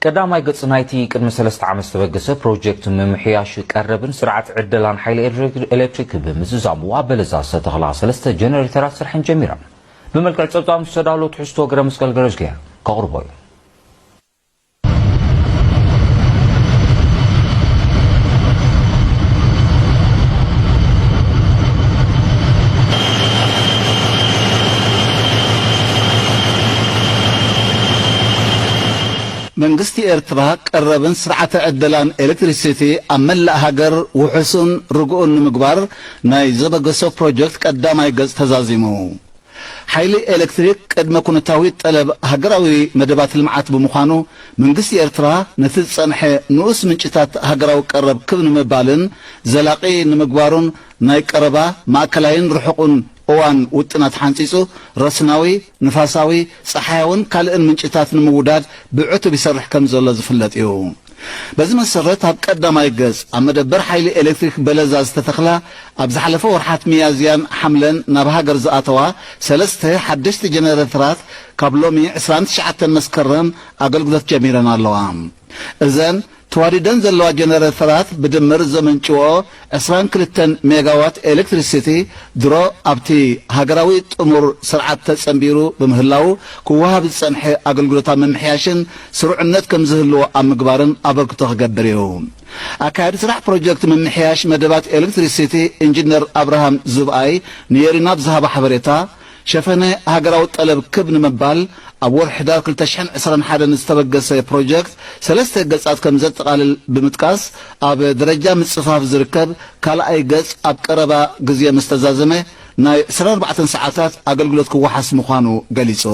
ቀዳማይ ገጽ ናይቲ ቅድሚ ሰለስተ ዓመት ዝተበገሰ ፕሮጀክት ምምሕያሽ ቀረብን ስርዓት ዕደላን ሓይሊ ኤሌክትሪክ፣ ኤሌክትሪክ ብምዝዛሙ ኣብ በለዛ ዝተተኽላ ሰለስተ ጀነሬተራት ስርሐን ጀሚረን። ብመልክዕ ጸብጻብ ዝተዳሎ ትሕዝቶ ገረ መስቀል ገረዝግሄር ከቕርቦ እዩ። መንግስቲ ኤርትራ ቀረብን ስርዓተ ዕደላን ኤሌክትሪሲቲ ኣብ መላእ ሃገር ውሑስን ርጉእን ንምግባር ናይ ዘበገሶ ፕሮጀክት ቀዳማይ ገጽ ተዛዚሙ። ሓይሊ ኤሌክትሪክ ቅድመ ኩነታዊ ጠለብ ሃገራዊ መደባት ልምዓት ብምዃኑ፣ መንግስቲ ኤርትራ ነቲ ዝጸንሐ ንኡስ ምንጭታት ሃገራዊ ቀረብ ክብ ንምባልን ዘላቒ ንምግባሩን ናይ ቀረባ፣ ማእከላይን ርሑቕን እዋን ውጥናት ሓንጺጹ፣ ረስናዊ፣ ንፋሳዊ፣ ጸሓያውን ካልእን ምንጭታት ንምውዳድ ብዕቱብ ይሰርሕ ከም ዘሎ ዝፍለጥ እዩ። በዚ መሰረት፣ ኣብ ቀዳማይ ገጽ ኣብ መደበር ሓይሊ ኤሌክትሪክ በለዛ ዝተተኽላ፣ ኣብ ዝሓለፈ ወርሓት ሚያዝያን ሓምለን ናብ ሃገር ዝኣተዋ ሰለስተ ሓደሽቲ ጀነሬተራት፣ ካብ ሎሚ ዕስራን ትሽዓተን መስከረም ኣገልግሎት ጀሚረን ኣለዋ። እዘን ተዋዲደን ዘለዋ ጀነሬተራት ብድምር ዘመንጭዎ ዕስራን ክልተን ሜጋዋት ኤሌክትሪሲቲ ድሮ ኣብቲ ሃገራዊ ጥሙር ስርዓት ተጸንቢሩ ብምህላዉ፣ ክወሃብ ዝጸንሐ ኣገልግሎት ኣብ ምምሕያሽን ስሩዕነት ከም ዝህልዎ ኣብ ምግባርን ኣበርክቶ ክገብር እዩ። ኣካያዲ ስራሕ ፕሮጀክት ምምሕያሽ መደባት ኤሌክትሪሲቲ ኢንጂነር ኣብርሃም ዝብኣይ ንኤሪና ብዝሃቦ ሓበሬታ፣ ሸፈነ ሃገራዊ ጠለብ ክብ ንምባል ኣብ ወርሒ ሕዳር ክልተ ሽሕን ዕስራን ሓደን ዝተበገሰ ፕሮጀክት ሰለስተ ገጻት ከም ዘጠቓልል ብምጥቃስ፣ ኣብ ደረጃ ምጽፋፍ ዝርከብ ካልኣይ ገጽ ኣብ ቀረባ ግዜ ምስ ተዛዘመ ናይ ዕስራን ኣርባዕተን ሰዓታት ኣገልግሎት ክወሓስ ምዃኑ ገሊጹ።